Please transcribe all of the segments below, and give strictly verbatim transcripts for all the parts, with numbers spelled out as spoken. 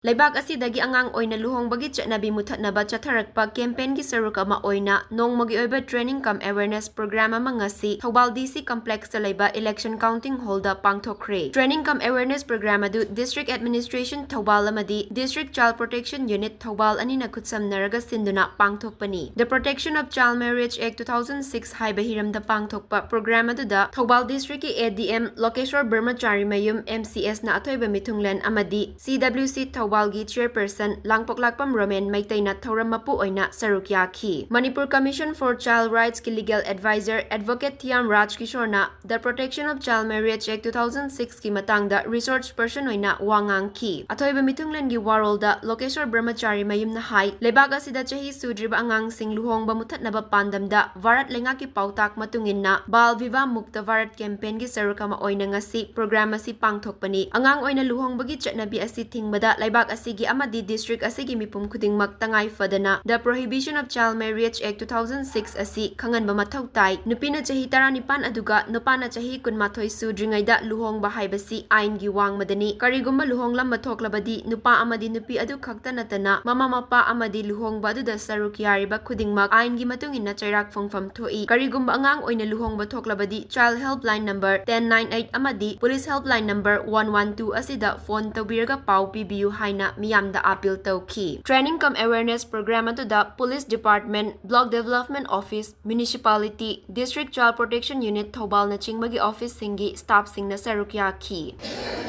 ꯂꯩꯕꯥꯛ ꯑꯁꯤꯗꯒꯤ ꯑꯉꯥꯡ ꯑꯣꯏꯅ ꯂꯨꯍꯣꯡꯕꯒꯤ ꯆꯠꯅꯕꯤ ꯃꯨꯊꯠꯅꯕ ꯆꯠꯊꯔꯛꯄ campaign ꯒꯤ ꯁꯔꯨꯛ ꯑꯃ ꯑꯣꯏꯅ ꯅꯣꯡꯃꯒꯤ ꯑꯣꯏꯕ training cum awareness program ꯑꯃ ꯉꯁꯤ ꯊꯧꯕꯥꯜ D C complex ꯇ ꯂꯩꯕ election counting hall ꯗ ꯄꯥꯡꯊꯣꯛꯈ꯭ꯔꯦ꯫ Training cum awareness program ꯑꯗꯨ District Administration ꯊꯧꯕꯥꯜ ꯑꯃꯗꯤ District Child Protection Unit Thoubal ꯑꯅꯤꯅ ꯈꯨꯠꯁꯝꯅꯔꯒ ꯁꯤꯟꯗꯨꯅ ꯄꯥꯡꯊꯣꯛꯄꯅꯤ꯫ The Protection of Child Marriage Act two thousand six ꯍꯥꯏꯕ ꯍꯤꯔꯝꯗ ꯄꯥꯡꯊꯣꯛꯄ program ꯑꯗꯨꯗ ꯊꯧꯕꯥꯜ district ꯀꯤ A D M ꯂꯣꯀꯦꯁꯣꯔ ꯕ꯭ꯔꯍꯃꯆꯥꯔꯤ ꯃꯌꯨꯝ, M C S ꯅ ꯑꯊꯣꯏꯕ ꯃꯤꯊꯨꯡꯂꯦꯟ ꯑꯃꯗꯤ C W C ꯊꯧꯕꯥꯜꯒꯤ chairperson ꯂꯥꯡꯄꯣꯛꯂꯥꯛꯄꯝ ꯔꯣꯃꯦꯟ ꯃꯩꯇꯩꯅ ꯊꯧꯔꯝ ꯃꯄꯨ ꯑꯣꯏꯅ ꯁꯔꯨꯛ ꯌꯥꯈꯤ꯫ Manipur Commission for Child Rights ꯀꯤ legal advisor Advocate Thiyam Raj ꯀꯤꯁꯣꯔꯅ The Protection of Child Marriage Act two thousand six ꯀꯤ ꯃꯇꯥꯡꯗ resource person ꯑꯣꯏꯅ ꯋꯥ ꯉꯥꯡꯈꯤ꯫ ꯑꯊꯣꯏꯕ ꯃꯤꯊꯨꯡꯂꯦꯟꯒꯤ ꯋꯥꯔꯣꯜꯗ ꯂꯣꯀꯦꯁꯣꯔ ꯕ꯭ꯔꯍꯃꯆꯥꯔꯤ ꯃꯌꯨꯝꯅ ꯍꯥꯏ, ꯂꯩꯕꯥꯛ ꯑꯁꯤꯗ ꯆꯍꯤ ꯁꯨꯗ꯭ꯔꯤꯕ ꯑꯉꯥꯡꯁꯤꯡ ꯂꯨꯍꯣꯡꯕ ꯃꯨꯊꯠꯅꯕ ꯄꯥꯟꯗꯝꯗ ꯚꯥꯔꯠ ꯂꯩꯉꯥꯛꯀꯤ ꯄꯥꯎꯇꯥꯛ ꯃꯇꯨꯡ ꯏꯟꯅ ꯕꯥꯜ ꯚꯤꯕꯥꯍ ꯃꯨꯛꯇ ꯚꯥꯔꯠ campaign ꯒꯤ ꯁꯔꯨꯛ ꯑꯃ ꯑꯣꯏꯅ ꯉꯁꯤ program ꯑꯁꯤ ꯄꯥꯡꯊꯣꯛꯄꯅꯤ꯫ ꯑꯉꯥꯡ ꯑꯣꯏꯅ ꯂꯨꯍꯣꯡꯕꯒꯤ ꯆꯠꯅꯕꯤ ꯑꯁꯤ ꯊꯤꯡꯕꯗ ꯂꯩꯕꯥꯛ ꯑꯁꯤꯒꯤ ꯑꯃꯗꯤ district ꯑꯁꯤꯒꯤ ꯃꯤꯄꯨꯝ ꯈꯨꯗꯤꯡꯃꯛ ꯇꯉꯥꯏ ꯐꯗꯅ The Prohibition of Child Marriage Act two thousand six ꯑꯁꯤ ꯈꯪꯍꯟꯕ ꯃꯊꯧ ꯇꯥꯏ꯫ ꯅꯨꯄꯤꯅ ꯆꯍꯤ ꯇꯔꯥꯅꯤꯄꯥꯟ ꯑꯗꯨꯒ ꯅꯨꯄꯥꯅ ꯆꯍꯤ ꯀꯨꯟꯃꯥꯊꯣꯏ ꯁꯨꯗ꯭ꯔꯤꯉꯩꯗ ꯂꯨꯍꯣꯡꯕ ꯍꯥꯏꯕꯁꯤ ꯑꯥꯏꯟꯒꯤ ꯋꯥꯡꯃꯗꯅꯤ꯫ ꯀꯔꯤꯒꯨꯝꯕ ꯂꯨꯍꯣꯡꯂꯝꯕ ꯊꯣꯛꯂꯕꯗꯤ ꯅꯨꯄꯥ ꯑꯃꯗꯤ ꯅꯨꯄꯤ ꯑꯗꯨ ꯈꯛꯇ ꯅꯠꯇꯅ ꯃꯃꯥ ꯃꯄꯥ ꯑꯃꯗꯤ ꯂꯨꯍꯣꯡꯕ ꯑꯗꯨꯗ ꯁꯔꯨꯛ ꯌꯥꯔꯤꯕ ꯈꯨꯗꯤꯡꯃꯛ ꯑꯥꯏꯟꯒꯤ ꯃꯇꯨꯡ ꯏꯟꯅ ꯆꯩꯔꯥꯛ ꯐꯪꯐꯝ ꯊꯣꯛꯏ꯫ ꯀꯔꯤꯒꯨꯝꯕ ꯑꯉꯥꯡ ꯑꯣꯏꯅ ꯂꯨꯍꯣꯡꯕ ꯊꯣꯛꯂꯕꯗꯤ Child Helpline number ten nine eight ꯑꯃꯗꯤ Police Helpline number one one two ꯑꯁꯤꯗ phone ꯇꯧꯕꯤꯔꯒ ꯄꯥꯎ ꯄꯤꯕꯤꯌꯨ ꯍꯥꯏꯅ ꯃꯤꯌꯥꯝꯗ appeal ꯇꯧꯈꯤ꯫ Training cum awareness program ꯑꯗꯨꯗ Police Department, Block Development Office, Municipality, District Child Protection Unit ꯊꯧꯕꯥꯜꯅꯆꯤꯡꯕꯒꯤ office ꯁꯤꯡꯒꯤ staff ꯁꯤꯡꯅ ꯁꯔꯨꯛ ꯌꯥꯈꯤ꯫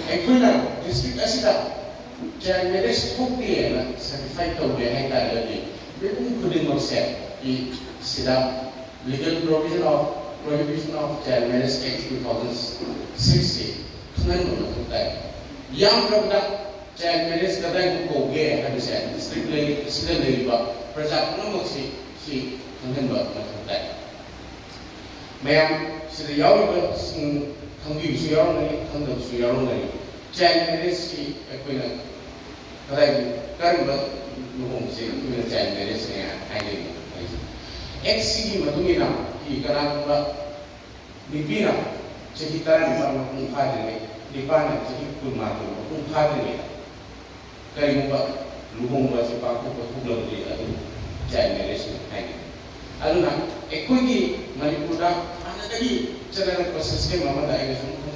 ꯑꯩꯈꯣꯏꯅ district ꯑꯁꯤꯗ child marriage ꯊꯣꯛꯇꯦ ꯍꯥꯏꯅ certify ꯇꯧꯔꯦ ꯍꯥꯏ ꯇꯥꯔꯒꯗꯤ ꯃꯤꯄꯨꯝ ꯈꯨꯗꯤꯡꯃꯛꯁꯦ ꯁꯤꯗ Legal Provision of Prohibition of Child Marriage Act two thousand six ꯁꯤ ꯈꯪꯍꯟꯕ ꯃꯊꯧ ꯇꯥꯏ꯫ ꯌꯥꯝꯗ꯭ꯔꯕꯗ child marriage ꯀꯗꯥꯏꯗ ꯀꯧꯒꯦ ꯍꯥꯏꯕꯁꯦ district ꯂꯩ-, ꯁꯤꯗ ꯂꯩꯔꯤꯕ ꯄ꯭ꯔꯖꯥ ꯄꯨꯝꯅꯃꯛꯁꯤ ꯁꯤ ꯈꯪꯍꯟꯕ ꯃꯊꯧ ꯇꯥꯏ꯫ ꯃꯌꯥꯝ ꯁꯤꯗ ꯌꯥꯎꯔꯤꯕꯁꯤꯡ ꯈꯪꯕꯤꯕꯁꯨ ꯌꯥꯎꯔꯝꯒꯅꯤ, ꯈꯪꯗꯕꯁꯨ ꯌꯥꯎꯔꯝꯒꯅꯤ꯫ Child marriage ꯁꯤ ꯑꯩꯈꯣꯏꯅ ꯀꯗꯥꯏ, ꯀꯔꯝꯕ ꯂꯨꯍꯣꯡꯕꯁꯦ ꯑꯩꯈꯣꯏꯅ child marriage ꯅꯦ ꯍꯥꯏꯗꯣꯏꯅꯣ ꯍꯥꯏꯁꯦ? Act ꯁꯤꯒꯤ ꯃꯇꯨꯡ ꯏꯟꯅ ꯀꯅꯥꯒꯨꯝꯕ ꯅꯨꯄꯤꯅ ꯆꯍꯤ ꯇꯔꯥꯅꯤꯄꯥꯟ ꯃꯄꯨꯡ ꯐꯥꯗ꯭ꯔꯤꯉꯩ, ꯅꯨꯄꯥꯅ ꯆꯍꯤ ꯀꯨꯟꯃꯥꯊꯣꯏ ꯃꯄꯨꯡ ꯐꯥꯗ꯭ꯔꯤꯉꯩꯗ ꯀꯔꯤꯒꯨꯝꯕ ꯂꯨꯍꯣꯡꯕ ꯑꯁꯤ ꯄꯥꯡꯊꯣꯛꯄ ꯊꯣꯛꯂꯕꯗꯤ ꯑꯗꯨ ꯆꯥꯏꯜ ꯃꯦꯔꯦꯖꯅ ꯍꯥꯏꯅꯩ꯫ ꯑꯗꯨꯅ ꯑꯩꯈꯣꯏꯒꯤ ꯃꯅꯤꯄꯨꯔꯗ ꯍꯥꯟꯅꯗꯒꯤ ꯆꯠꯅꯔꯛꯄ ꯁꯤꯁꯇꯦꯝ ꯑꯃꯗ ꯑꯩꯅ ꯁꯨꯝ ꯈꯟꯖꯕ